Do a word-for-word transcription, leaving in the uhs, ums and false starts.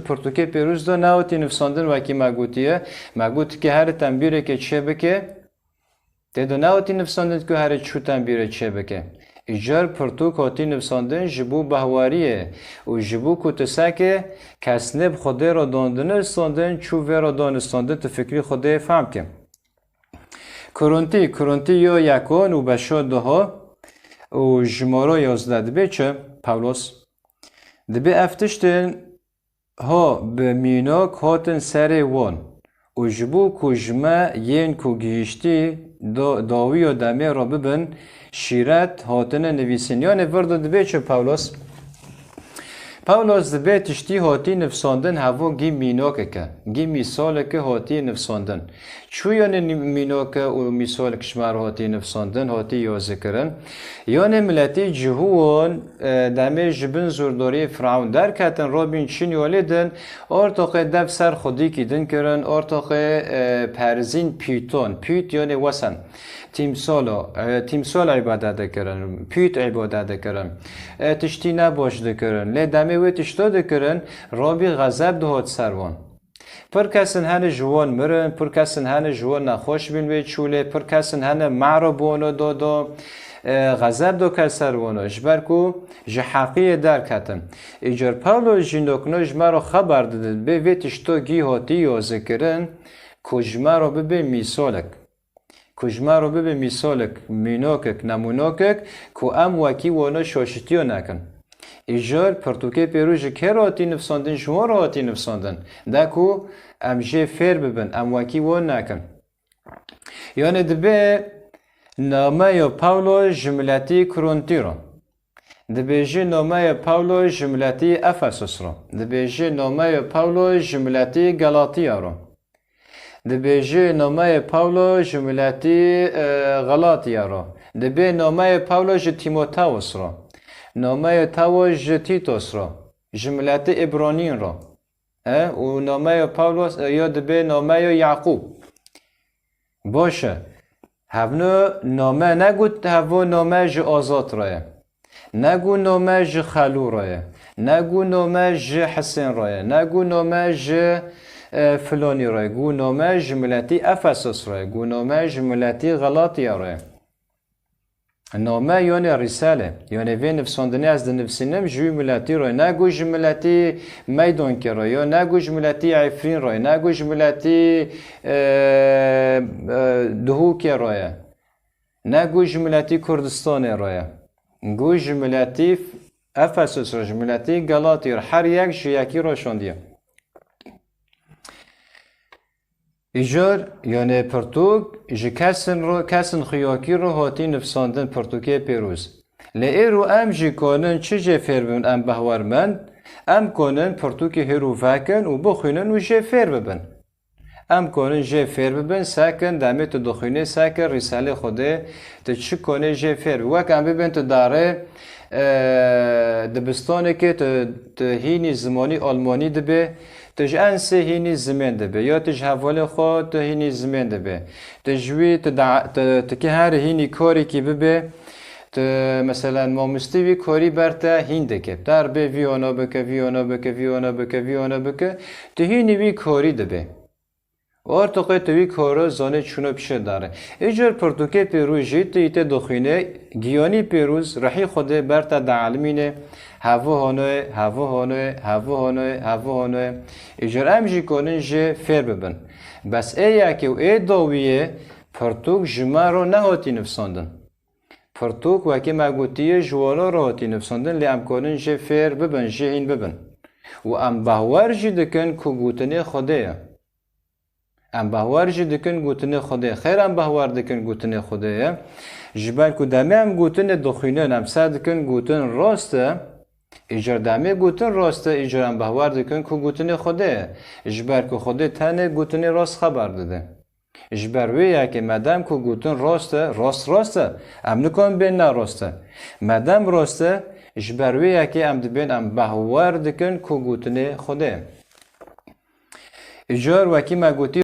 pirtûkê pêrûz de nehatî nivsandin wekî me gotiye. Me got ke here tembîrekê çêbike. Tê de nehatî nivsandin ku here çû tembîrê çêbike. Îcar pirtûk hatî nivsandin ji bo behwariyê û ji bo ku tu seke kes nê bi Xwedê re dandine standin, çû vê re dane standin, tu fikrî Xwedê fehm ke. Kurintî, Kurintî yo yekon û beşo duho û jimaro yozdeh dibê çi? Pawlos. Dibê ev tiştên ho bi mînok hotin serê won û ji bo ku ji me yên ku gihîştî do-, dawiyo demê re bibin, şîret hatine nivîsîn. Yanê vir de dibê çi Pawlos? Pawlos dibê tiştî hatî nivsandin hevo gî mînokeke, gî mîsaleke hatî nivsandin. Çû yanê nî-, mînoke û mîsalek ji me re hatî nivsandin, hatî yozekirin? Yanê miletî cihûwan, e, demê ji bin zûrdoriyê Firavun derketin, robîn çin yolê din, ortoqê dev ser xwedîkî din kirin, ortoqê, e, perzîn pîton, pît yanê wesen, tîmsalo, e, tîmsal îbadet dikirin, pît îbadet dikirin, e, tiştî nebaş dikirin. Lê demê wê tişto dikirin, robî xezeb dihot ser wan. Pir kesin hene ji wan mirin, pir kesin hene ji wan nexweş bîn wê çûlê, pir kesin hene mero bono do do, e, xezeb do ke ser wano, ji ber ku ji heqiyê derketin. Îcar Pawlo jî nokno ji me re xeber dide, bê vê tişto gî hotî yozekirin, ku ji me re bibe mîsolek. Ku ji me re bibe mîsolek, mînokek, nemûnokek, ku em wekî wano şaşitiyo nekin. Îcar pirtûkê pêrû ji kê re hatî nivsandin, ji wan re hatî nivsandin. De ku em jê fêr bibin, em wekî wan nekin. Yanê dibê nameya Pawlo ji miletî Kurintî re. Dibêje nameya Pawlo ji miletî Efesos re. Dibêje nameya Pawlo ji miletî Galatiya re. Dibêje nameyê Pawlo ji miletî, e, Xelatya re. Dibê nameyê Pawlo ji Tîmoteos re. Nameyê Tewo ji Tîtos re. Ji miletî Îbranîn re. E, û nameyê Pawlos, e, ya dibê nameya Yaqûb. Baş e. Hevno name negot, hevo name ji Azad re ye. Negu nome ji Xelû re ye, negu nome ji Hisên re ye, negu nome ji, e, filanî re ye, gu nome ji miletî Efesos re ye, gu nome ji miletî Xelatya re ye. Nome yonê Rîsale, yonê vê nivsandinê ez dinivsînim ji wî miletî re ye, negu ji miletî Meydonkê re ye, negu ji miletî Efrîn re ye, negu ji miletî, e, e, Duhokê re ye. Negu ji miletî Kurdistanê re ye. Gu ji miletî Efesos re, ji miletî Galatî re, her yek ji yekî re şandiye. Îcar, yanê pirtûk, ji kesin re, kesin xiyakî re hatî nivsandin pirtûkê pêroz. Lê êro em jî konin çi jê fêr bibin em behwer mend, em konin pirtûkê hêro vekin û bixwînin û jê fêr bibin. Em konin jê fêr bibin, sekin demê tu dixwînê, sekin Rîsalê Xwedê, tu çi konê jê fêr bibî. Wek em bibên tu darê, e, dibistanekê tu, tu hînî zimanî Almanî dibê, tu ji ensê hînî zimên dibê, ya tu ji hevalê xwe tu hînî zimên dibê. Tu ji wî tu da-, tu, tu kî her hînî karekî bibê, tu, meselen, mamostî wî karî ber te hîn dike. Dar bê vî ona bike, vî ona bike, vî ona bike, vî ona bike. Tu hînî wî karî dibê. Ortoqê tu wî koro zonê çûno pişê dare. Îcar pirtûkê pêrû jî tu îtê dixwîne, giyanî pêrûz, rihî Xwedê ber te dielmîne, hevo honoye, hevo honoye, hevo honoye, hevo honoye. Îcar em jî konin jê fêr bibin. Bes ê yekê û ê dawiyê pirtûk ji me ro nehatî nivsandin. Pirtûk wekî me gotiye ji wano ro hatî nivsandin, lê em konin jê fêr bibin, jê hîn bibin. Û em behwer jî dikin ku gotinê Xwedê ye. Em behwer jî dikin gotinê Xwedê. Xêr em behwer dikin gotinê Xwedê ye. Ji ber ku demê em gotinê dixwînin, em ser dikin gotin rast e. Îcar demê gotin rast e, îcar em behwer dikin ku gotinê Xwedê ye. Ji ber ku Xwedê tenê gotinê rast xeber dide. Ji ber wê yekê medem ku gotin rast e, rast rast e. Em nikarin bên ne rast e. Medem rast e, ji ber wê yekê em dibên em behwer dikin ku gotinê Xwedê ye. Îcar wekî me gotî,